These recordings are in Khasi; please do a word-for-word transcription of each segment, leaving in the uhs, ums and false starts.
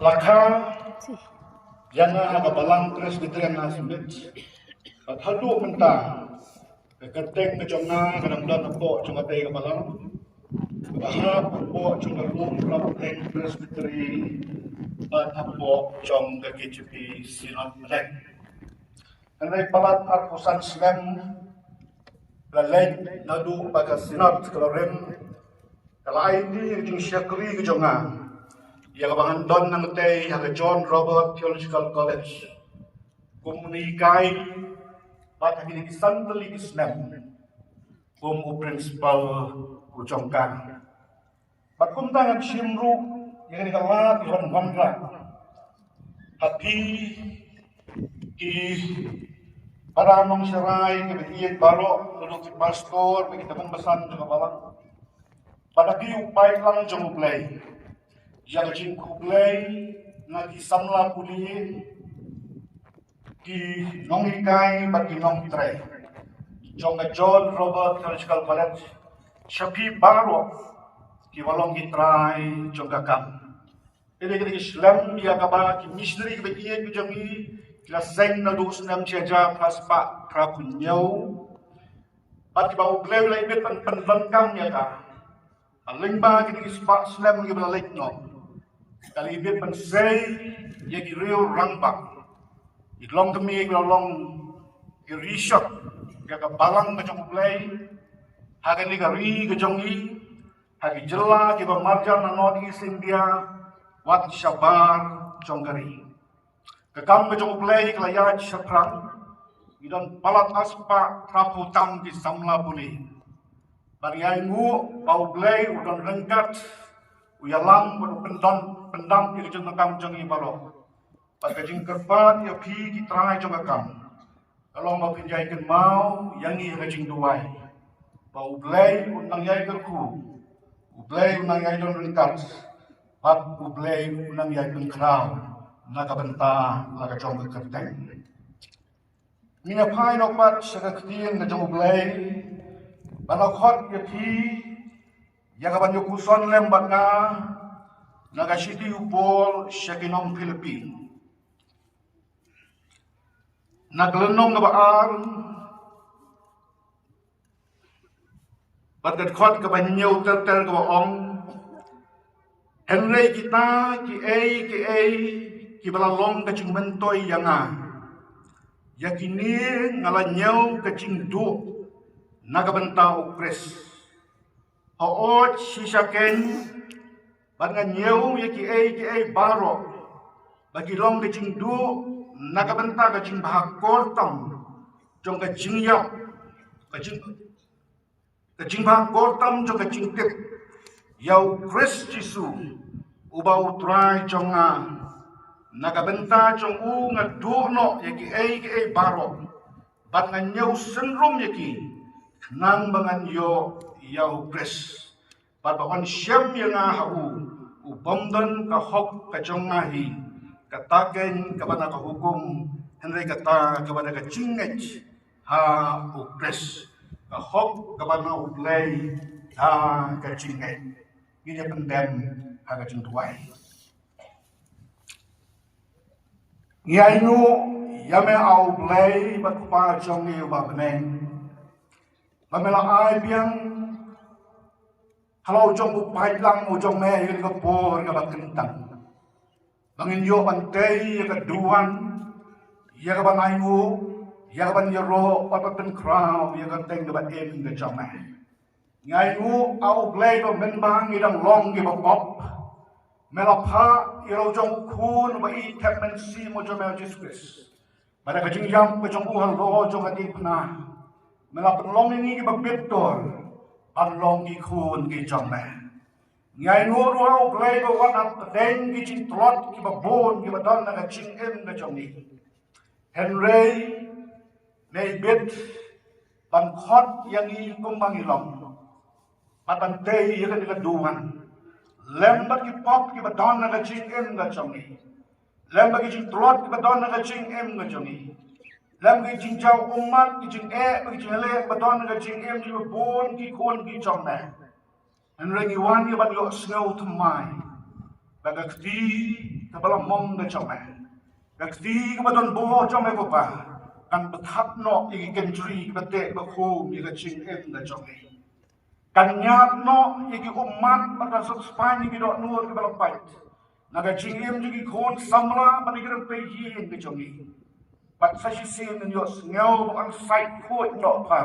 La kha ïa nga ha ka Balang Presbyterian Last Minute. Bad haduh mynta ka kyrteng ka jong nga ka dang don hapoh jong katei ka balang, kaba hap hapoh jong ka Rum Ram Theng Presbytery bad hapoh jong ka K J P Synod Mylliem. Hynrei palat arphew san snem la leit naduh ba ka Synod ka la rem, ka la ai ïa ka jingshakri ka jong nga ïa kaba ngan don nangtei ha ka John Robert Theological College kum u nonghikai bad ha kine ki san tylli ki snem kum u principal u jong ka. Bad kumta ngan shim ruh ïa kane ka lad ïa ka wanrah ha phi ki para nongsharai, ki ba ïeit baroh, ki pastor, ki tymmen basan jong ka balang, bad ha phi u paidlang jong U Blei, ïa ka jingkhublei na ki samla pule, ki nonghikai bad ki nongtrei jong ka John Robert Theological College, sha phi baroh ki ba long ki trai jong ka kam. Ïa kane ka shlem ïa kaba ki missionary ki ba ïeit ki jong ngi ki la seng naduh snem shi hajar phra spah phra phew hynñiew. Bad kiba U Blei u la ibit ban pyndonkam ïa ka ha lyngba kine ki spah snem kiba la leit noh. Ka la ibit ban sei ïa ki riew rangbah, ki longkmie, ki long ki rishot ïa ka balang ka jong U Blei ha kane ka ri ka jong ngi, ha ki jylla kiba marjan na North East India, wat shabar jong ka ri. Ka kam ka jong U Blei ka la ïaid shaphrang, ngi don palat arspah phra phew tam ki samla pule. Bad ngi ainguh ba U Blei u don ryngkat, u ïalam bad u pyndon pyndam ïa ka jingdonkam jong ngi baroh. Bad ka jingkyrpad ïa phi ki trai jong ka kam ka long ba phin ïai kynmaw ïa ngi ha ka jingduwai, ba U Blei un nang ïai kyrkhu, U Blei un nang ïai don ryngkat, bad U Blei un nang ïai pynkhraw na ka bynta la ka jong ka kyrteng. Ngin ïa phai noh pat sha ka ktien ka jong U Blei, ba la khot ïa phi ïa ka ban ïa puson lem bad nga na ka shithi u Paul sha ki nong Philippi, na ka lynnong kaba ar, bad ka dkhot kaba hynñiew ter ter kaba ong: Hynrei kita kiei kiei kiba la long ka jingmyntoi ïa nga, ïa kine nga la ñiew ka jingduh na ka bynta U Khrist. Hooid shisha kein, bad nga ñiew ïa kiei kiei baroh ba ki long ka jingduh na ka bynta ka jingbha kor tam jong ka jingïap, ka jing ka jingbha kor tam jong ka jingtip ïa U Khrist Jisu uba U Trai jong nga. Na ka bynta jong u nga duh noh ïa kiei kiei baroh, bad nga ñiew synrum ïa ki, khnang ba ngan ïoh ïa U Khrist, bad ba un shem ïa nga ha u, u bym don ka hok ka jong nga hi, kata kein kaba na ka hukum, hynrei kata kaba na ka jingngeit ha U Khrist, ka hok kaba na U Blei ha ka jingngeit. Ngin ïa pyndem ha ka jingduwai. Ngi ainguh ïa me, A U Blei bad Kpa jong ngi uba bneng, ba me la ai biang halor jong u paidlang u jong me ïa ka por kaba kyntang, ba ngin ïoh ban tei ïa ka duwan, ïa ka ban ainguh, ïa ka ban ïaroh bad ban pynkhraw ïa ka kyrteng kaba im ka jong me. Ngi ainguh, A U Blei, ba mynba ngi dang long kiba pop, me la phah ïa la u jong u Khun uba ïeit thep mynsiem u jong me, U Jisu Khrist, ba da ka jingïap ka jong u halor jong ka diengphna, me la pynlong ïa ngi kiba bit dur ban long ki khun ki jong me. Ngi ainguh ruh, A U Blei, ba wat hapdeng ki jingtlot kiba bun kiba don ha ka jingim ka jong ngi, hynrei me ibit ban khot ïa ngi kumba ngi long, bad ban tei ïa kane ka duwan lem bad ki pop kiba don ha ka jingim ka jong ngi, lem bad ki jingtlot kiba don ha ka jingim ka jong ngi, lem ki jingjaw ummat, ki jingeh bad ki jingïaleh kiba don ha ka jingim jong kiba bun ki khun ki jong me. Hynrei ngi wan ïa ban ïohsngew thymmai ba ka kti kaba la mong ka jong me, ka kti kaba don bor jong me, Kpa, kan pynkhat noh ïa ki kynjri kiba teh ba khum ïa ka jingim ka jong me. Kan ñiad noh ïa ki ummat bad kan suk spah ïa ki dohnud kiba la pait na ka jingim jong ki khun samla bad ki rympei ïing ka jong ngi. Bad sa shisien yn ïohsngew ba kan sait khuid noh, Kpa,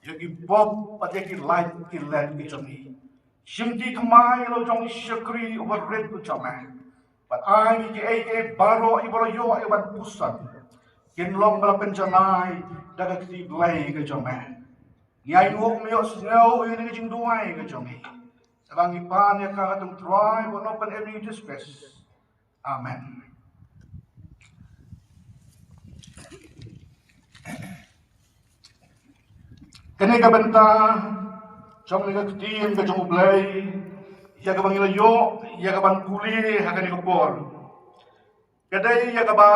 ïa ki pop bad ïa ki lait ki let ki jong ngi. Shim ti thymmai ïa la u jong ngi shakri uba rit u jong me. Bad ai ïa kiei kiei baroh kiba la ïoh ïa ban puson kin long ba la pynjanai da ka kti Blei ka jong me. Ngi ainguh, me ïohsngew ïa kane ka jingduwai ka jong ngi. Sa ba ngi pan ïa ka ha ka kyrteng u Trai bad u Nongpynim jong ngi, U Jisu Khrist. Amen. Kane ka bynta jong kane ka ktien ka jong U Blei, ïa kaba ngi la ïoh ïa ka ban pule ha kane ka por, ka dei ïa kaba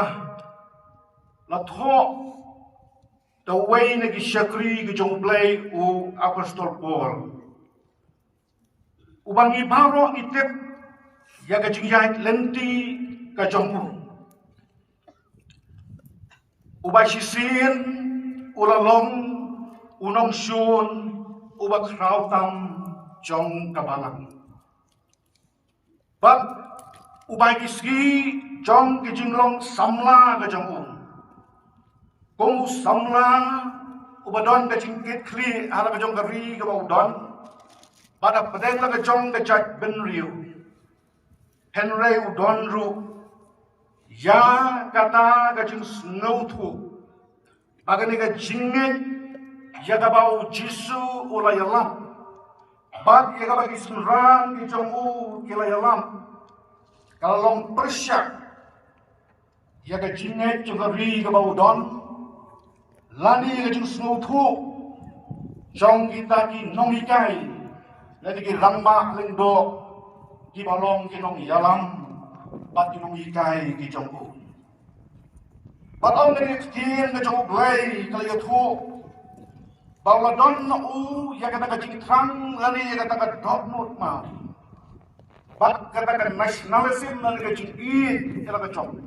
la thoh da uwei na ki shakri ka jong U Blei, u Apostol Paul, uba ngi baroh ngi tip ïa ka jingïaid lynti ka jong u, uba shisien u la long u nongshun uba khraw tam jong ka balang. Bad uba ki sngi jong ki jinglong samla ka jong u, kum u samla uba don ka jingkitkhlieh ha la ka jong ka ri kaba u don bad hapdeng la ka jong ka jaitbynriew. Hynrei u don ruh ïa kata ka jingsngewthuh ba kane ka jingngeit ïa kaba U Jisu u la ïalam bad ïa kaba ki synran ki jong u ki la ïalam, ka la long pyrshah ïa ka jingngeit jong ka ri kaba u don, lane ka jingsngewthuh jong kita ki nonghikai lane ki rangbah lyngdoh kiba long ki nongïalam bad ki nonghikai ki jong u. Bad ong kane ka ktien ka jong U Blei ka la ïathuh ba u la don na u ïa kata ka jingthrang lane ïa kata ka dohnud maw, bad kata ka nationalism lane ka jingïeit ïa la ka jong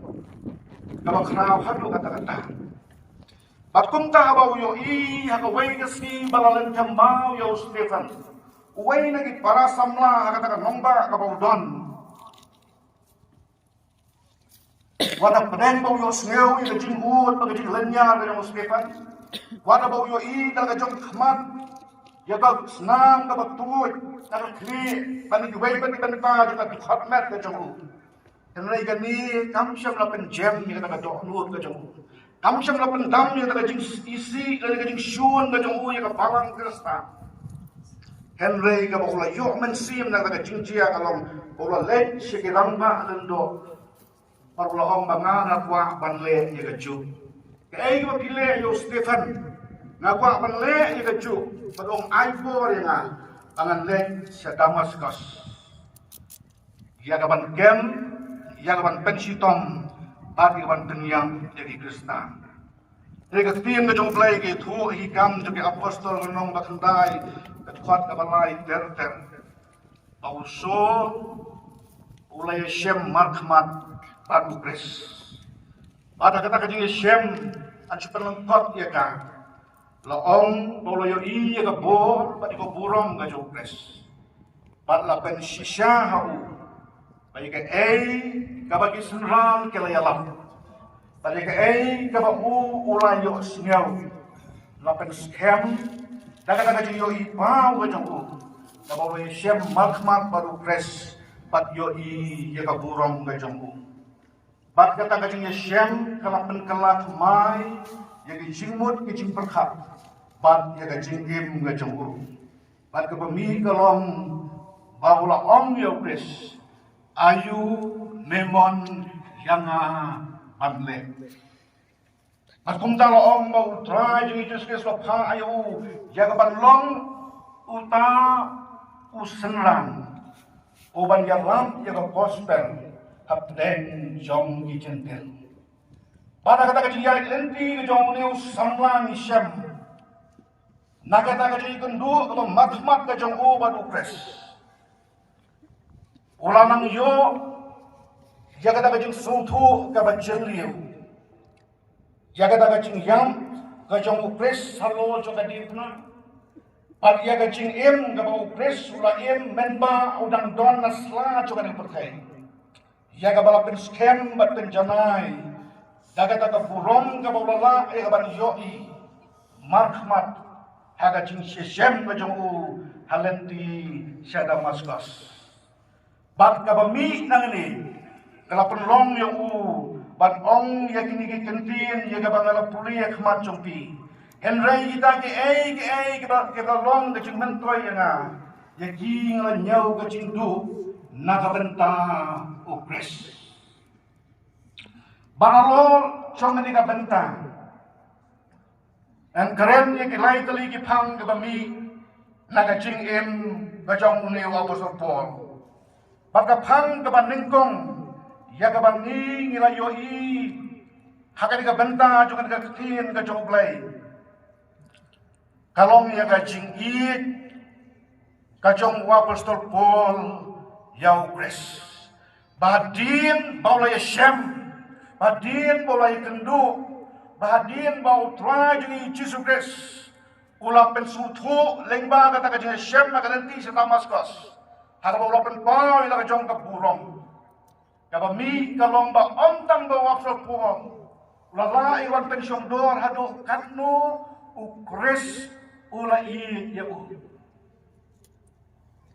kaba khraw haduh katta katta. Bad kumta haba u ïohi ha kawei ka sngi ba la lynthem maw ïa u Stephen, uwei na ki para samla ha kata ka nongbah kaba u don, wat hapdeng ba u ïohsngew ïa ka jingud bad ka jinglynñiar ka jong u Stephen, wat haba u ïohi da la ka jong ka khmat ïa ka snam kaba tuid na ka khlieh bad na kiwei pat ki bynta jong ka dkhot met ka jong u. Hynrei kane kam shym la pynjem ïa kata ka dohnud ka jong u, kam shym la pyndam ïa kata ka jingisih lane ka jingshun ka jong u ïa ka balang Khristan. Hynrei kaba u la ïoh mynsiem na kata ka jingjia ka long ba u la leit sha ki rangbah lyngdoh bad u la ong ba nga, nga kwah ban leh ïa kajuh. Kaei kaba phi leh ïa u Stephen? Nga kwah ban leh ïa kajuh. Bad u ong, ai por ïa nga ba ngan leit sha Damaskos ïa ka ban kem, ïa ka ban pynshitom bad ïa ka ban pynïap ïa ki Khristan. Te ka ktien ka jong U Blei ka ïathuh ha Ki Kam jong ki Apostol, lynnong ba khyndai, ka dkhot kaba lai ter ter, ba u Saul u la ïashem markhmat bad U Khrist. Bad ha kata ka jingïashem, yn shu pynlyngkot ïa ka, la ong ba u la ïohi ïa ka bor bad ïa ka burom ka jong U Khrist. Bad la pynshisha ha u ba ïa kaei kaba ki synran ki la ïalam bad ïa kaei kaba u u la ïohsngew, la pynskhem da kata ka jingïohi paw ka jong u, kaba u la ïashem markhmat bad U Khrist bad ïohi ïa ka burom ka jong u. Bad kata ka jingïashem ka la pynkylla thymmai ïa ki jingmut ki jingpyrkhat bad ïa ka jingim ka jong u. Bad kaba mih ka long ba u la ong ïa U Khrist, aïu me mon ïa nga ban leh? Bad kumta la ong ba U Trai jong ngi Jisu Khrist u la phah ïa u ïa ka ban long uta u synran, u ban ïalam ïa ka gospel hapdeng jong ki Jentil. Bad ha kata ka jingïaid lynti ka jong une u samla ngi shem na kata ka jingïakynduh kaba markhmat ka jong u bad U Khrist, u la nang ïoh Ïa kata ka jingsngewthuh kaba jylliew, ïa kata ka jingïap ka jong u Khrist halor jong ka diengphna, bad ïa ka jingim kaba u Khrist u la im mynba u dang don na sla jong kane ka pyrthei, ïa kaba la pynskhem bad pynjanai da kata ka burom kaba u la lah ïa kaban ïohi markhmat ha ka jingshisha ka jong u ha lynti sha Damaskos. Bad kaba mih nangne ka la pynlong ïa u ban ong ïa kine ki kyntien ïa kaba nga la pule ha khmat jong phi. Hynrei kita kiei kiei kiba, kiba long ka jingmyntoi ïa nga, ïa ki nga la ñiew ka jingduh na ka bynta u Khrist. Bad halor jong kane ka bynta ngan kren ïa ki lai tylli ki phang kiba mih na ka jingim ka jong une u Apostol Paul. Bad ka phang kaba nyngkong ïa kaba ngi, ngi la ïohi ha kane ka bynta jong kane ka ktien ka jong U Blei, ka long ïa ka jingïeit ka jong u Apostol Paul ïa u Khrist. Ba hadien ba u la ïashem, ba hadien ba u la ïakynduh, ba hadien ba u Trai jong ngi Jisu Khrist u la pynsngewthuh lyngba kata ka jingïashem ha ka lynti sha Damaskos, ha kaba u la pynpaw ïa la ka jong ka burom. Kaba mih ka long ba ym tang ba u Apostol Paul u la lah ïa ka ban pynshongdor haduh katno u Khrist u la ïeit ïa u.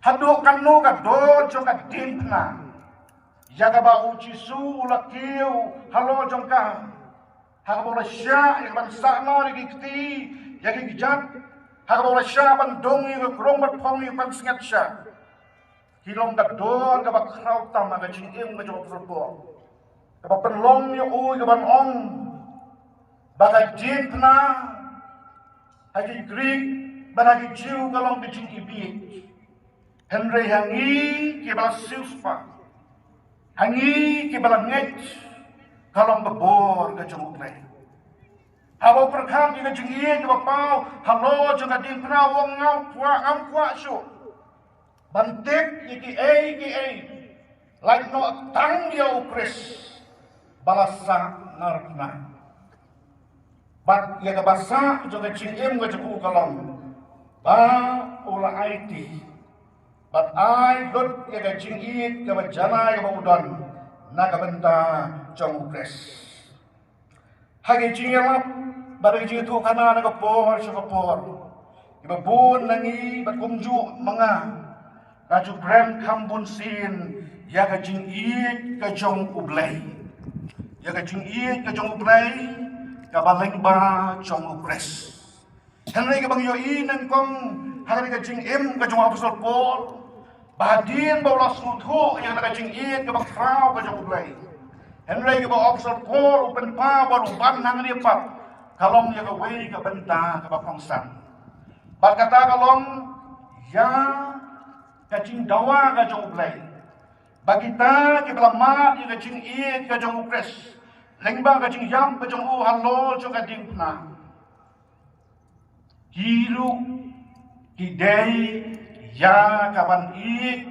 Haduh katno ka dor jong ka diengphna ïa kaba u Jisu u la kiew halor jong ka, ha kaba u la shah ïa ka ban sahnarphna ïa ki kti, ïa ki kjat, ha kaba u la shah ban dung ïa ka krung bad phong ïa ka pansngiat sha. Ki long ka dor kaba khraw tam ha ka jingim ka jong u Apostol Paul, kaba pynlong ïa u ïa ka ban ong ba ka diengphna ha ki Grik bad ha ki Jiw ka long ka jingibit. Hynrei ha ngi kiba la siewspah, ha ngi kiba la ngeit, ka long ka bor ka jong U Blei. Haba u pyrkhat ïa ka jingïeit kaba paw halor jong ka diengphna, u ong, ngam kwah, ngam kwah shuh ban tip ïa kiei kiei, lait noh tang ïa u Khrist ba la sahnarphna. Bad ïa kaba sah jong ka jingim ka jong u ka long ba u la aiti bad ai lut ïa ka jingïeit kaba janai kaba u don na ka bynta jong u Khrist. Ha ki jingïalap bad ha ki jingïathuhkhana na ka por sha ka por, kiba bun na ngi bad kumjuh ma nga, nga ju kren kham bunsien ïa ka jingïeit ka jong U Blei, ïa ka jingïeit ka jong U Blei kaba lyngba jong u Khrist. Hynrei kaba ngi ïohi nyngkong ha kane ka jingim ka jong u Apostol Paul, ba hadien ba u la sngewthuh ïa kane ka jingïeit kaba khraw ka jong U Blei, hynrei kaba u Apostol Paul u pynpaw bad u ban hangne pat ka long ïa kawei ka bynta kaba kongsan. Bad kata ka long ïa ka jingdawa ka jong U Blei ba kita kiba la mad ïa ka jingïeit ka jong u Khrist lyngba ka jingïap ka jong u halor jong ka diengphna, ki ruh ki dei ïa ka ban ïeit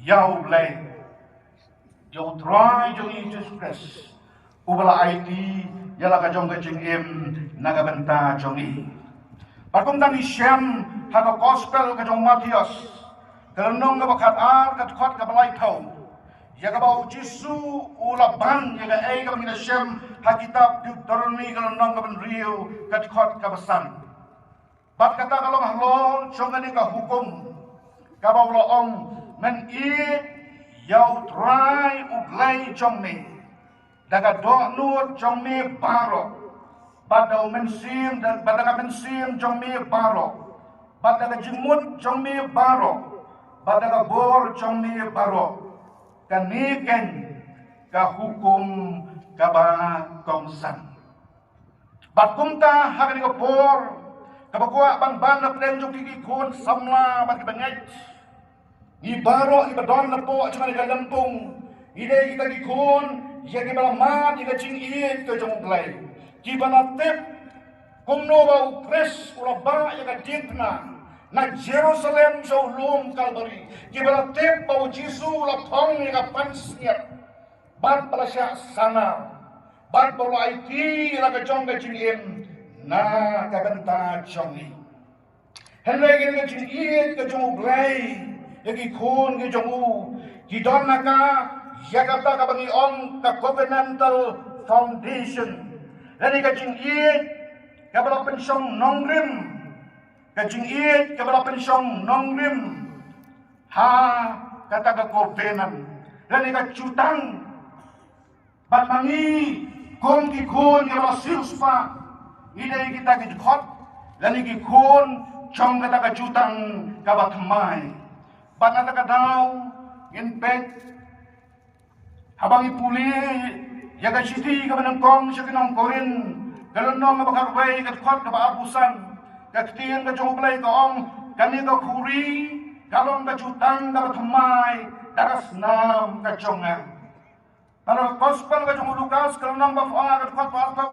ïa U Blei, ïa U Trai jong ngi Jisu Khrist, uba la aiti ïa la ka jong ka jingim na ka bynta jong ngi. Bad kumta ngi shem ha ka Gospel ka jong u Mathaios, ka lynnong kaba khatar, ka dkhot kaba laiphew, ïa kaba u Jisu u la ban ïa kaei kaba ngi la shem ha kitab Deuteronomi ka lynnong kaba hynriew, ka dkhot kaba san. Bad kata ka long halor jong kane ka hukum kaba u la ong, men ïeit ïa U Trai U Blei jong me da ka dohnud jong me baroh, bad da u mynsiem, bad da ka mynsiem jong me baroh, bad da ka jingmut jong me baroh, bad da ka bor jong me baroh. Kane keiñ ka hukum kaba kongsan. Bad kumta ha kane ka por kaba kwah ban ban na pdeng jong ki khun samla bad kiba ngeit, ngi baroh kiba don na poh jong kane ka lympung, ngi dei kita ki khun ïa kiba la mad ïa ka jingïeit ka jong U Blei, kiba la tip kumno ba u Khrist u la bah ïa ka diengphna na Jerusalem sha u lum Kalbari, kiba la tip ba u Jisu u la phong ïa ka pansngiat. bad ba la shah sanar, bad ba la aiti ïa la ka jong ka jingim na ka bynta jong ngi. Hynrei kane ka jingïeit ka jong U Blei ïa ki khun ki jong u, ki don na ka, ïa kata kaba ngi ong ka covenantal foundation. Lane ka jingïeit kaba la pynshong nongrim, ka jingïeit kaba la pynshong nongrim ha kata ka covenant, lane ka jutang. Bad ma ngi kum ki khun kiba la siewspah, ngi dei kita ki dkhot lane ki khun jong kata ka jutang kaba thymmai. Bad na kata ka daw ngin peit, haba ngi pule ïa ka shithi kaba nyngkong sha ki nong Korinth, ka lynnong kaba khatwei, ka dkhot kaba arphew san, ka ktien ka jong U Blei ka ong, kane ka khuri ka long ka jutang kaba thymmai da ka snam ka jong nga. Bad na ka gospel ka jong u Lukas, ka lynnong ba phew ar, ka dkhot ba arphew